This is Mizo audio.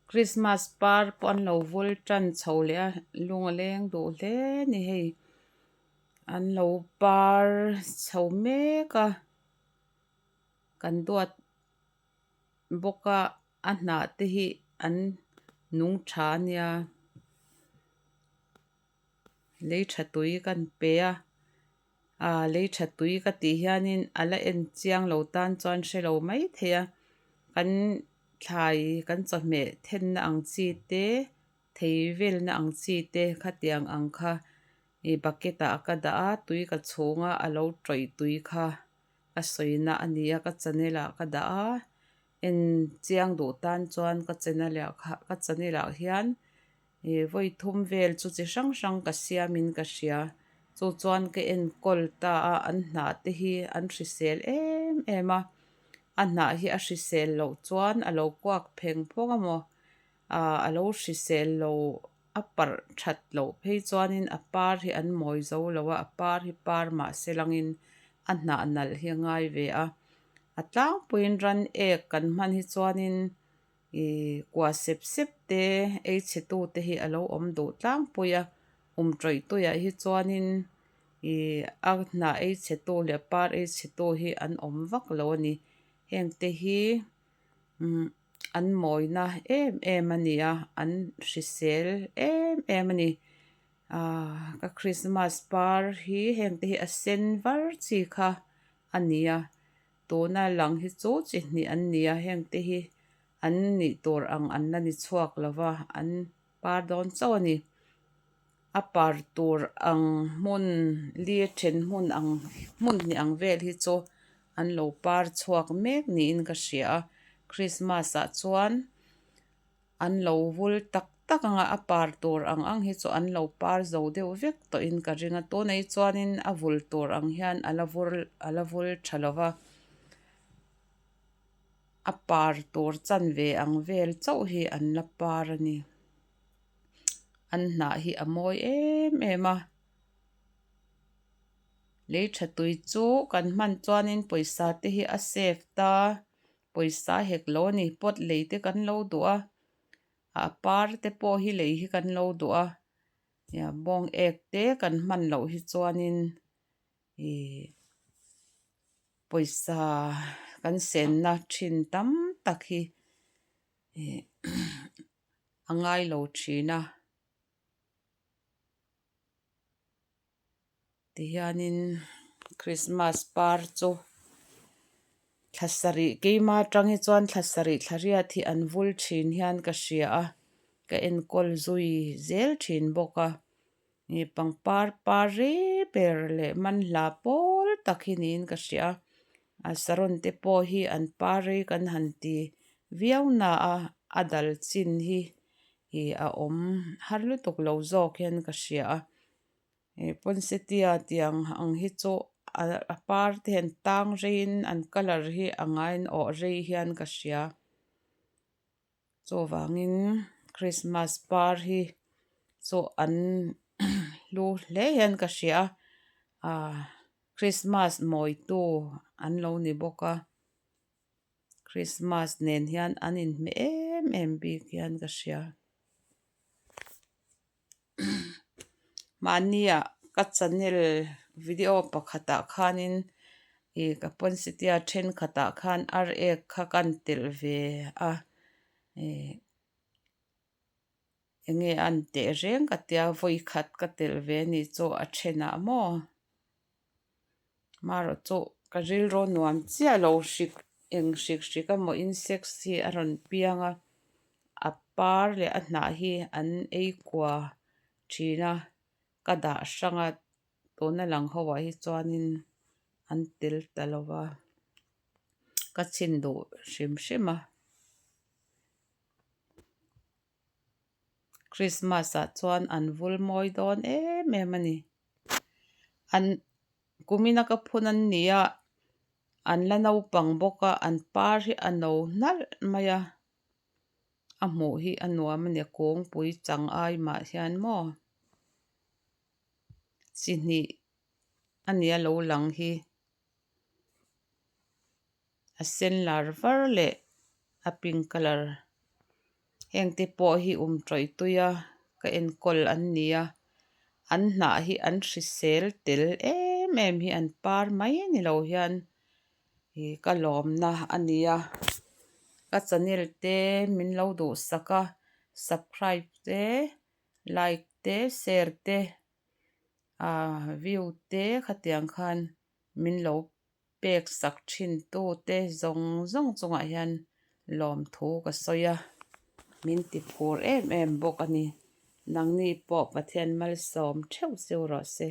Christmas par pawh an lo vul tan chho leh a lung a leng duh hle a ni hei an lo par chho mek a kan duat bawk a a hnah te hi an nung tha a nia lei tha tui kan pe a aaa lei tha tui ka tih hianin a la en chiang lo tan chuan hre lo maithei a kan thlai kan chawhmeh thenna ang chi te thei velna ang chi te khatiang ang kha ih bucket ah ka dah a tui ka chhung a a lo tawih tui kha ka sawi na a ni a ka channel ah ka dah a en chiang duh tan chuan ka channel ah kha ka channel ah hian ih vawi thum vel chu chi hrang hrang ka siam in ka hria chu chuan ka enkawl ta a an hnah te hi an hrisel em em a a hnah hi a hrisel loh chuan a lo kuak pheng phawng amaw ah a lo hrisel lo a parh that loh phei chuanin a par hi an mawi zo lo a a par hi par mah se langin a hnah nalh hi a ngai ve a a tlangpuiin ran ek kan hman hi chuanin Ihh kua sep sep te ei chhe tu te hi a lo awm duh tlangpui a um tawih tuiah hi chuanin ihh a hnah ei chhe tu leh par ei chhe tu hi an awm vak lo a ni heng te hi umm an mawina em em a ni a an hrisel em em a ni ahh ka krismas par hi heng te hi a sen var chi kha a ni a. Tuna lang hi chu chi hnih an ni a heng te hi an nih tur ang an la ni chhuak lo va an par dawn chauh a ni. A par tur ang hmun li then hmun ang hmun hnih ang vel hi chu an lo par chhuak mek niin ka hria a Christmas ah chuan An lo vul tak tak ang a, a par tur ang ang hi chu an lo par zo deuh vek tawhin ka ring a, tunah hi chuanin a vul tur ang hian a la vur a la vul tha lo va, a par tur chanve ang vel chauh hi an la par a ni. An hnah hi a mawi em em a, lei tha tui chu kan hman chuanin pawisa te hi a save ta. Pawisa hek lo a ni pot lei te kan lo duh a a par te pawh hi lei hi kan lo duh a nia bawng ek te kan hman loh hi chuanin ihh pawisa kan senna thin tam tak hi ihh a ngai lo thin a. Tihianin Christmas par chu thla sarih keima atang hi chuan thla sarih thla riat hi an vul thin hian ka hria a ka enkawl zui zel thin bawk a ih pangpar par rei ber leh manhla pawl tak hi niin ka hria a saron te pawh hi an par rei kan han ti viau na a a dal chin hi ih a awm har lutuk lo zawk hian ka hria a. He poinsettia tiang ang hi chu a par te hian tang reiin an colour hi a ngaiin awh rei hian ka hria chuvangin christmas par hi chu an hlu hle hian ka hria a ahh christmas mawitu an lo ni bawk a. Christmas nen hian an inhmeh em em bik hian ka hria. Mahnia ka channel video pakhatah khanin ih ka poinsettia thenkhatah khan ar ek kha ka han telh ve a ih eng nge a han teh reng ka tia vawi khat ka telh ve a nih chu a thenah maw. Marawh chu ka rilru nuam chiah lo hrik eng hrik hrik emaw insects hi a rawn piang a a par leh a hnah hi an ei kua thin a ka dah hrang a tuna lang ho ah hi chuanin an tel ta lo va ka chhin duh hrim hrim a. Christmas ah chuan an vul mawi dawn em em a ni. An kumina ka phun an ni a an la naupang bawk a an par hi a no hnalh mai a a hmuh hi a nuam a ni a kungpui chang ai mah hian maw chi hnih a ni a lo lang hi. A sen lar var leh a pink colour. Heng te pawh hi um tawih tui a ka enkawl an ni a an hnah hi an hrisel tel em em hi an par mai ni lo hian ih ka lawmna a ni a ka channel te min lo duhsak a subscribe te like te share te ah view te khatiang khan min lo pek sak thin tu te zawng zawng chungah hian lawmthu ka sawi a min ti phur em em bawk a ni nangni pawh Pathian malsawm theuh cheu rawh se.